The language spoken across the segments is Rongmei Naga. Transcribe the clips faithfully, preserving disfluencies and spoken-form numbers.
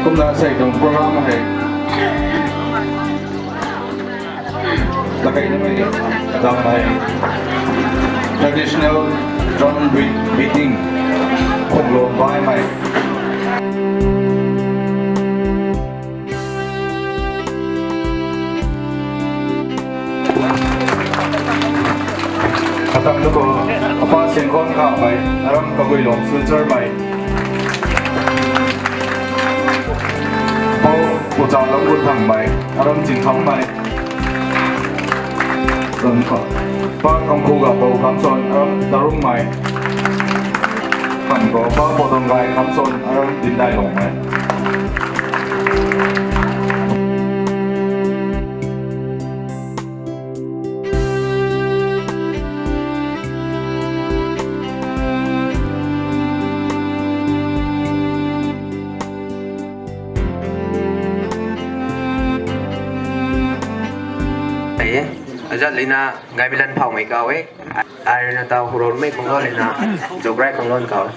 Kumna sei tuang program hei Lakai namei kadam hei traditional drum beat beating khuklo baimei. Katang tu ko apa sengkon kamei aram kagui long future mei. Pau pucha long gu thangmei aram chingkhammei. Zan khou pa Kamkhuga Pou Kamson aram Darungmei. Pan khou pa Podonggai Kamson aram Dindai Longmei. Azat lina gaimilan phaumei kau e. Ai rina tau hurou mei kunglo lina zugrai kunglo kau.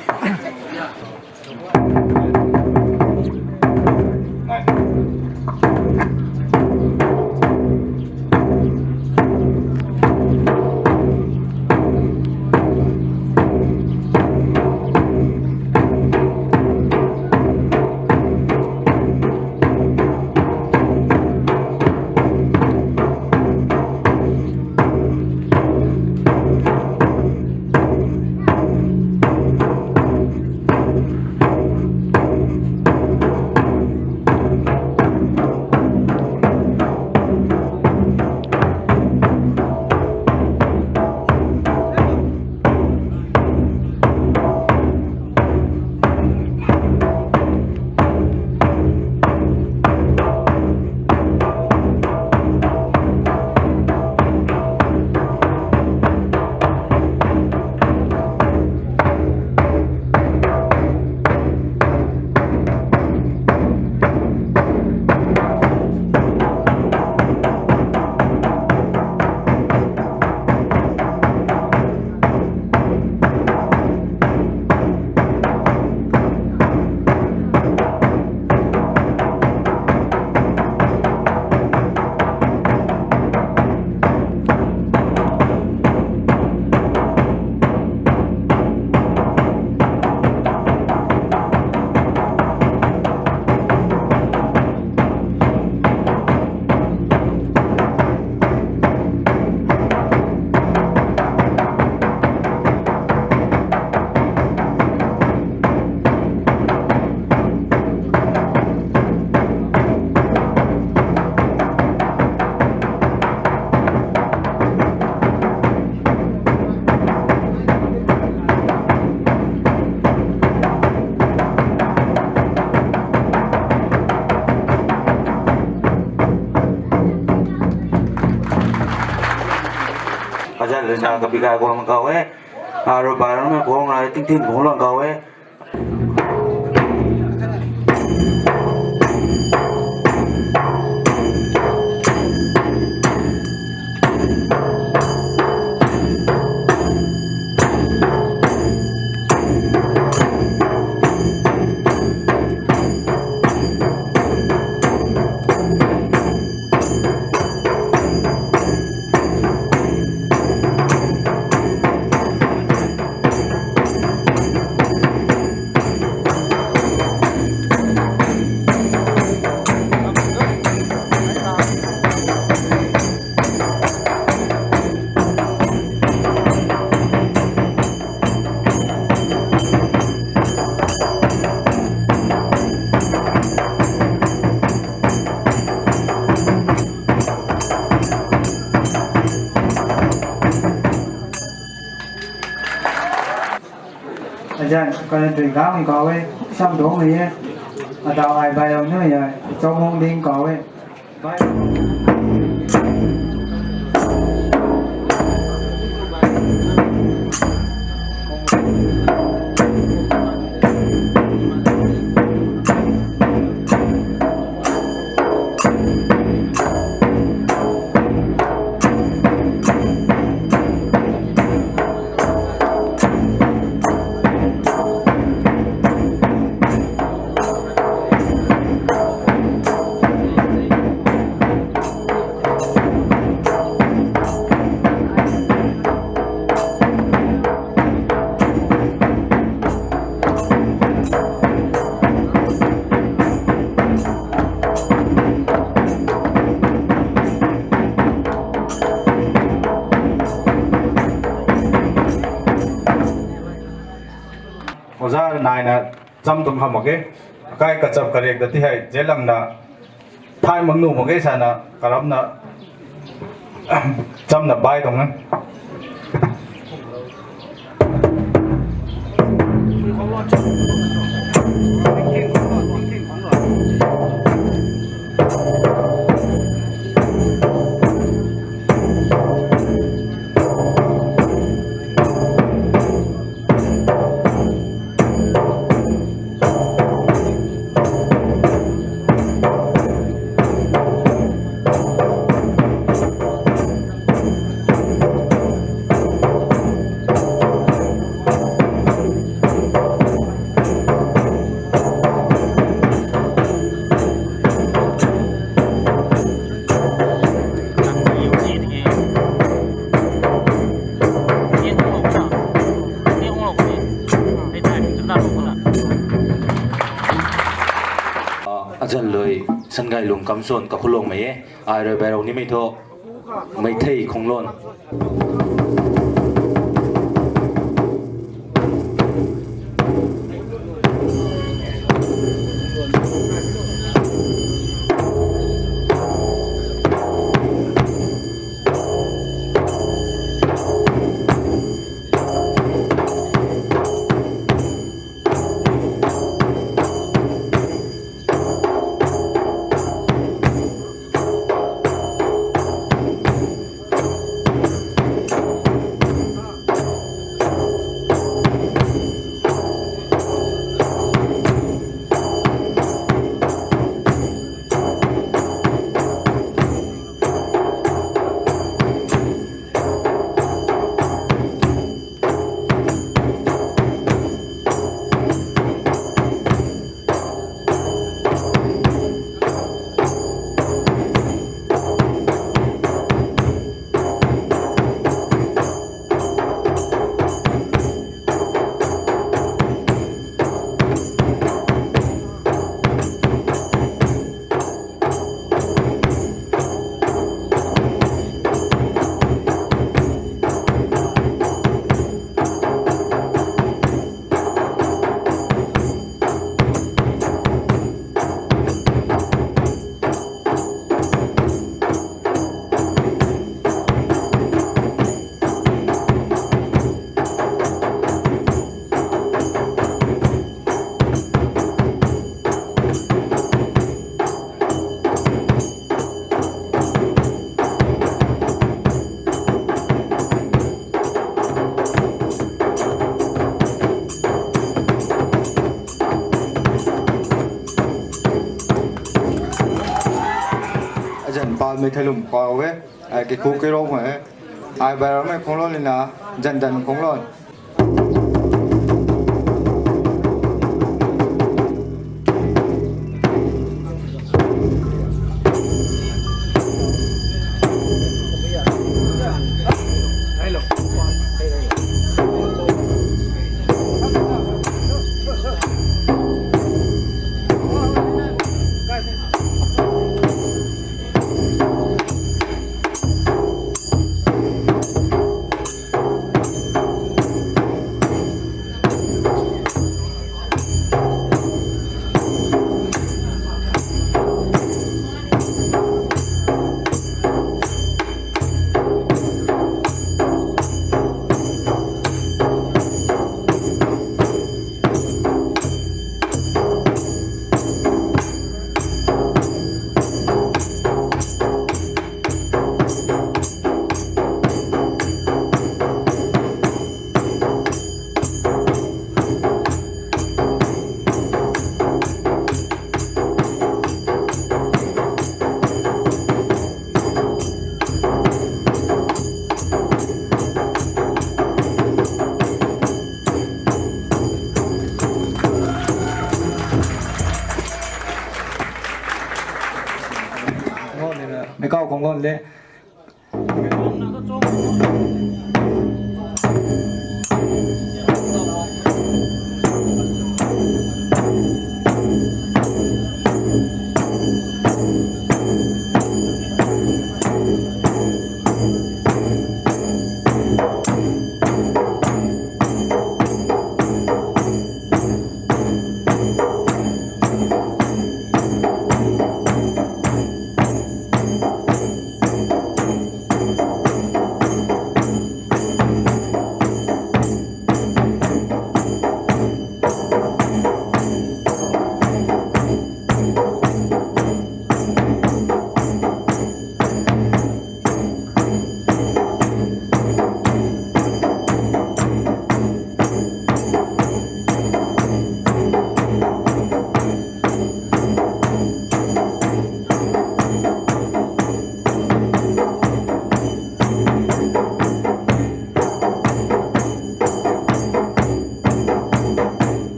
Azat lina kapikai guang kau e. Aru bairangmei guang rai tingtin guang lang kau e. Azan kaniw tui gamei kau e, sam dungmei e, atau ai bailou nimei e, Chawmung Ding kau e. Oja naina cham tuang hamh mak ge. Akai kachap karek ta ti hei, zet langna, thay mak nuh mak ge sana, karamna, chamna bai tuang e. Azanc lui Sangailung Kamson kakhuloumei e, ai rui bairou nimei thu Meithei Khunglon. Azanc palmei theilum pau e, ai kikhu kirou e, ai bairaumei Khunglon lina, Zandan Khunglon. Meikau Khunglon le.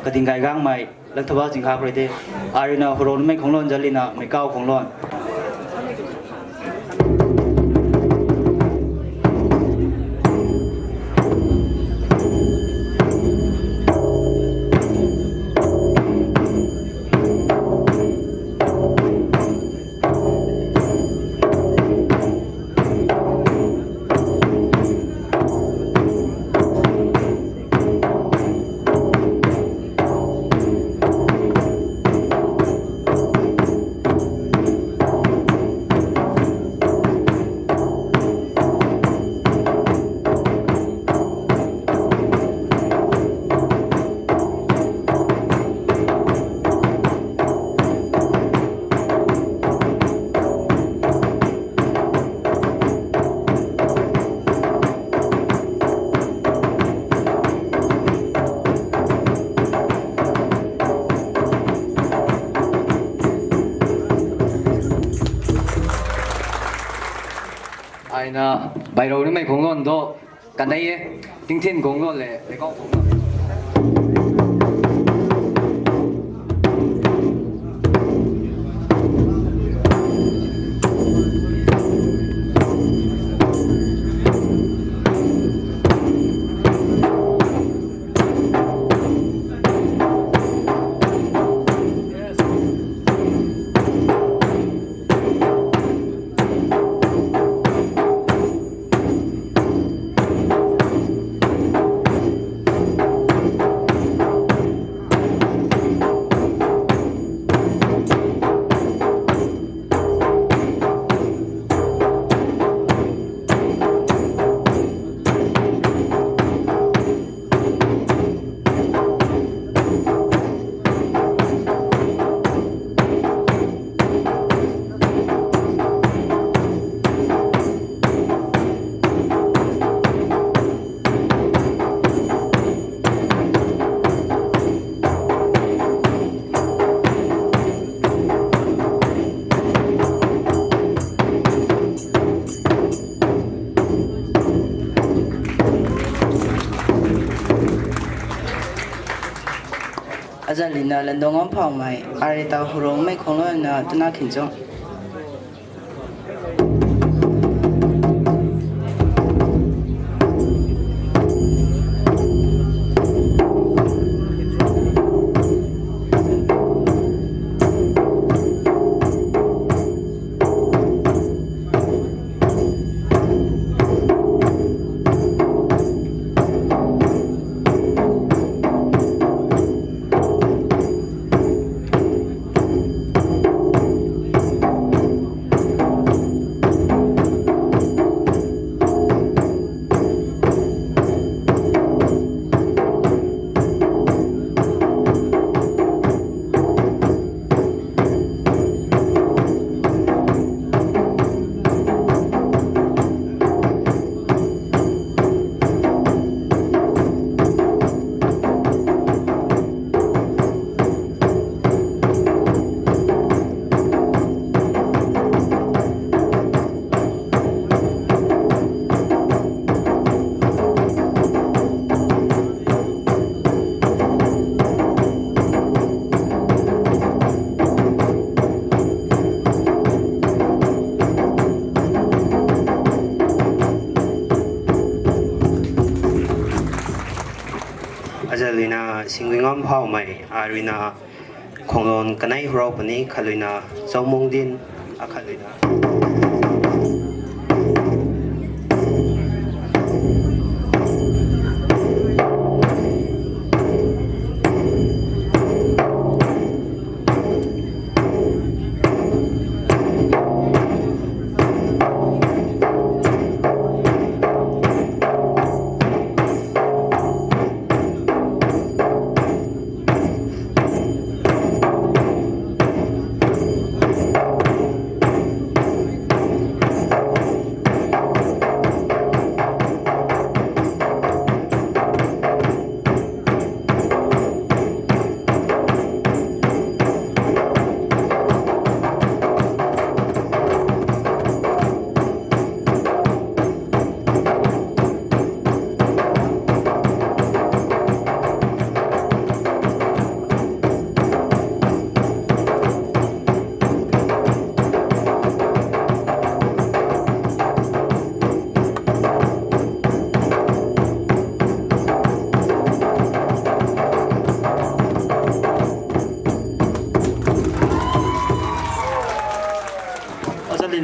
Kading gay gangmei, Langthabal Zingkha khou rui de. Ai ruina Hurou Nimei Khongluan zanlina Meikau Khongluan. Aina, Bairou Nimei Khongluan do, kanei e, Tingthin Khongluan le, Leikau Khongluan. Azanlina Landong Ngamphaumei, arita Hurou Nimei Khongluanna twna khin cho. Azanlina Singui Ngamphaumei, arina Khongluan kanei Hurou puni, khatluina Chaumungdin, akhatluina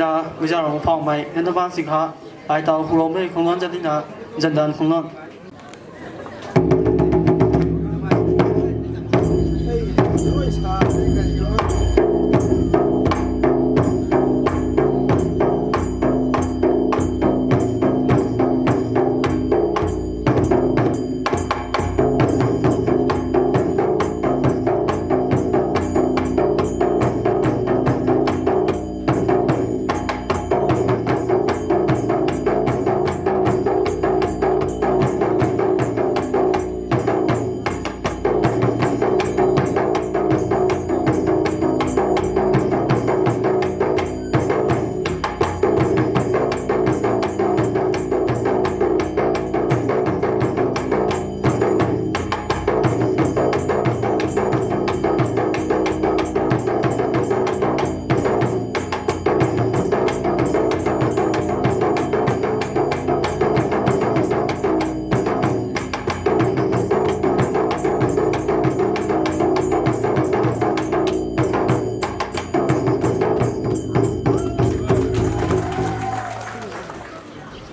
Guizarong Phaumei, Endaban Sikha, ai tau Huromei Khongluan Jadina, Jandan Khongluan.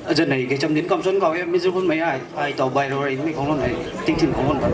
Ajan nei kei cham din kam son kau e, mi zu khun mei ai, ai tau bai rou rei mi khong lon nei, ting tin khong lon bai.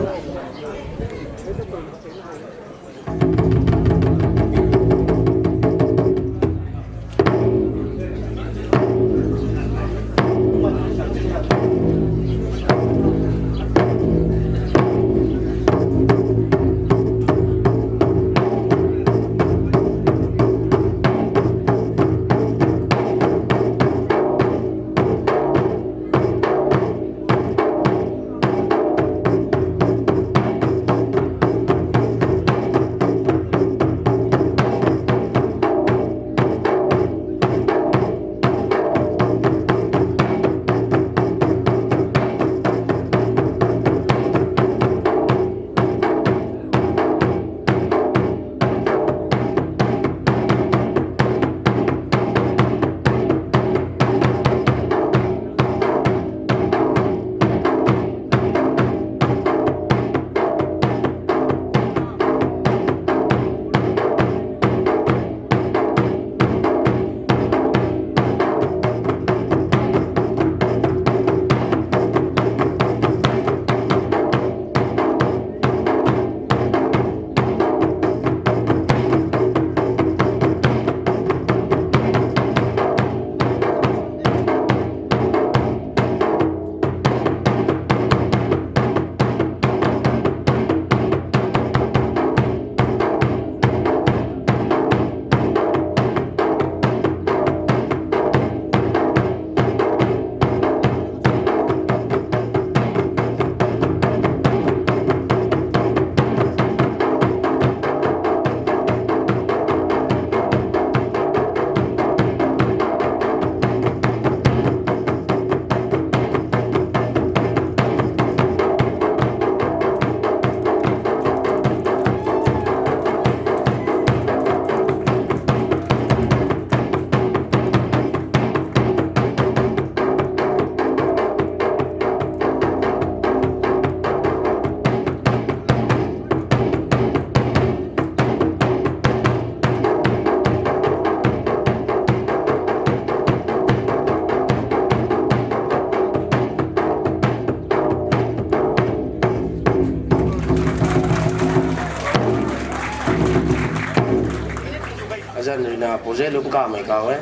Azan ruina project lum kamei kau e,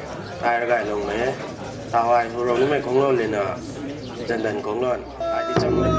ai ragaylungmei e, tau ai Huromei Khongluan lina, Jandan Khongluan, ai di cham e.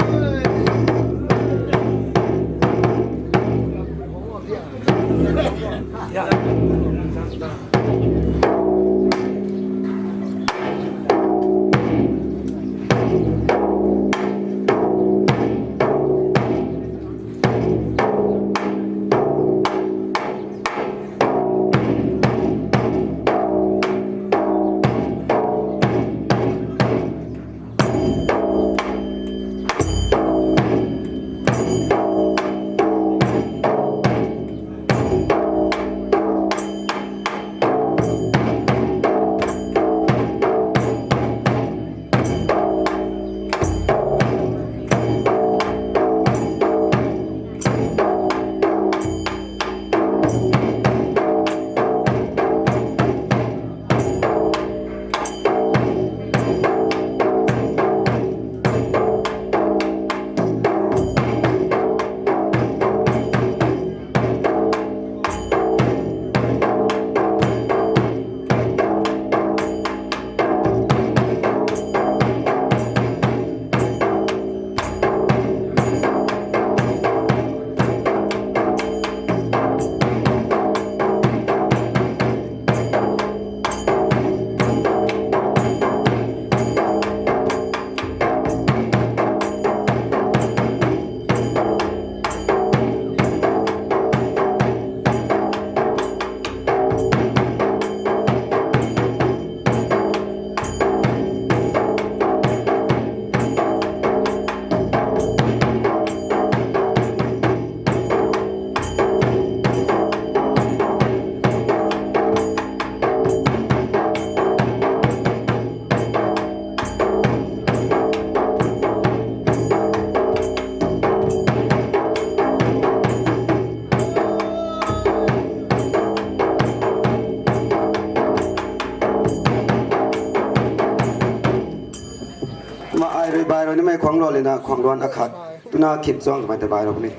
Khuangluan lena Khuangluan akhat. Tuna Khinchuang twmei ta bai rou ni.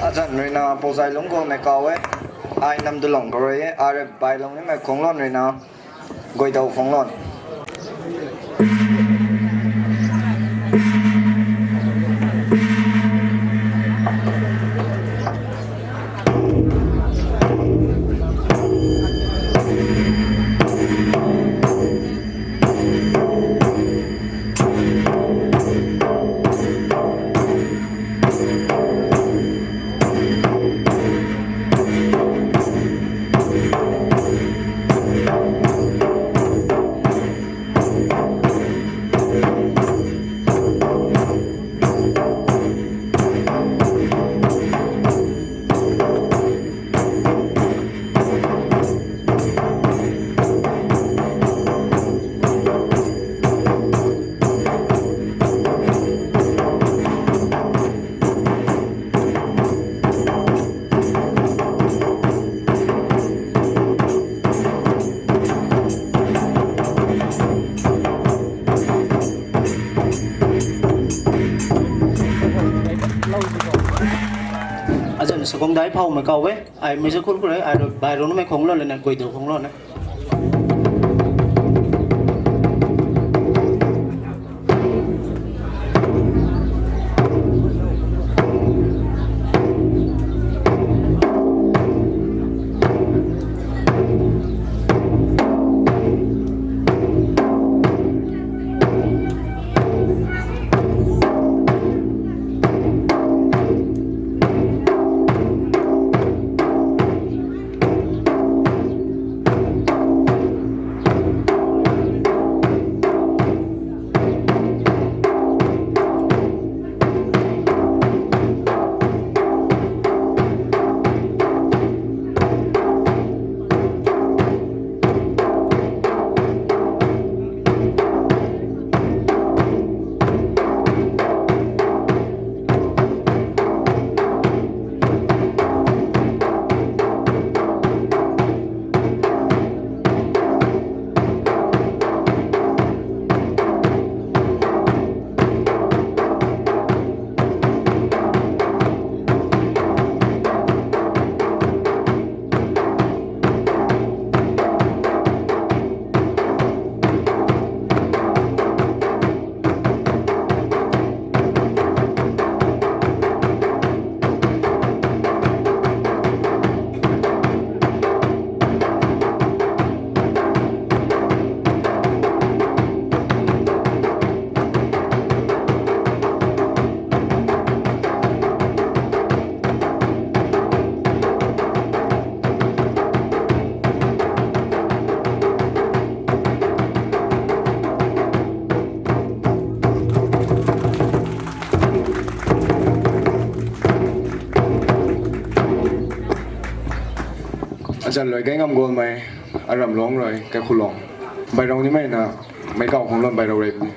Azanc ruina Pouzai Lungc Guangmei kau e. Ai Namdulong khou rui e. Ai rui bailou nimei Khuangluan ruina Guidou Khuangluan. Azanc Sakungdai Phowmei kau e. Ai Mister Khun khou rui, ai rui bailou nimei Khuangluan lana Guidou Khuangluan e. Azanc rui Gaingamguangmei, Aramluang rui Kaikhulong. Bailou nimei na, Meikau Khuangluan bailou rui puni.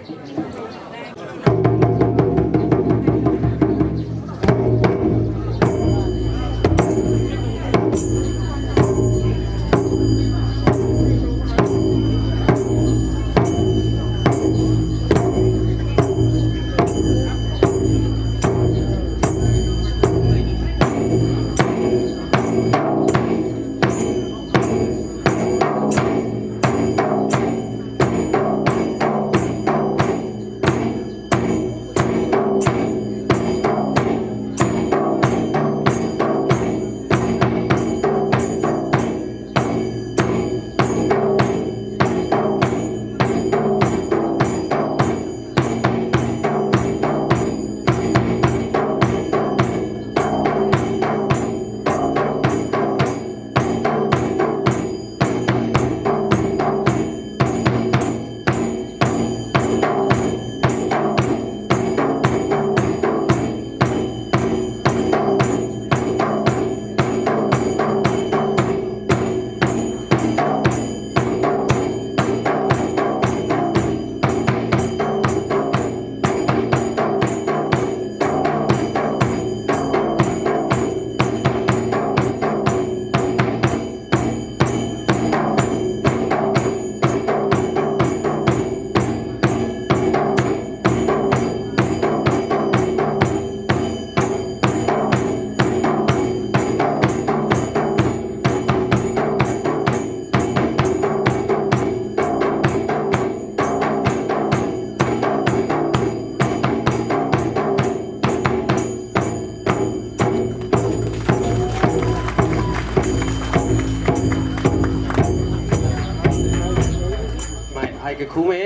Hai ke khu me,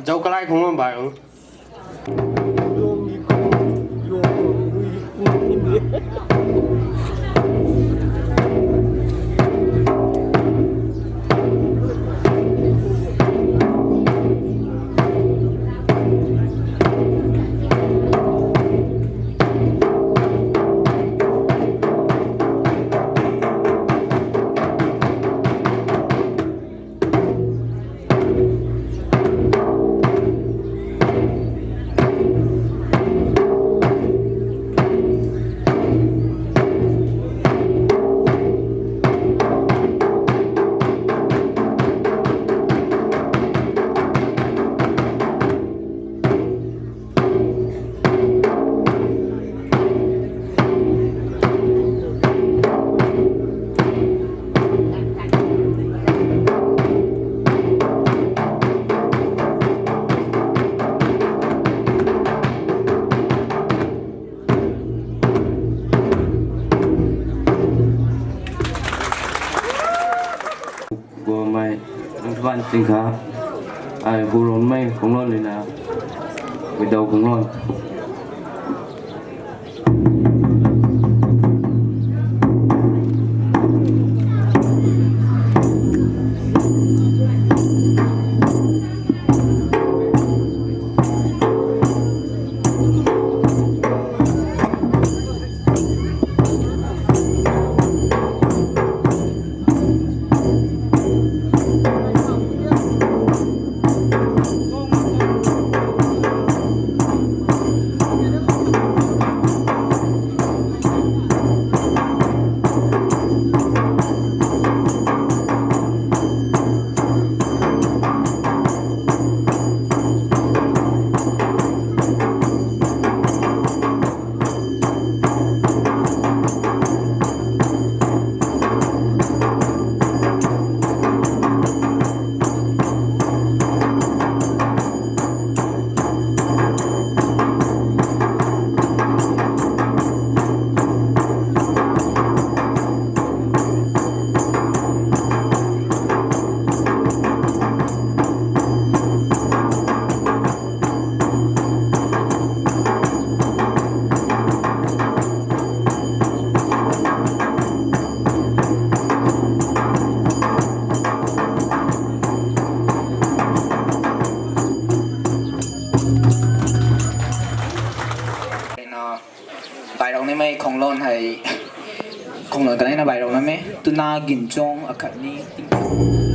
zau kalai khong lam bai o. Guamei, nang tuan sing kha, ai hu ronmei khong lon lina, without khong lon. Bairou nimei khonglon hei, khonglon kanei na bairou na me, tuna ginchong akhat ni ting.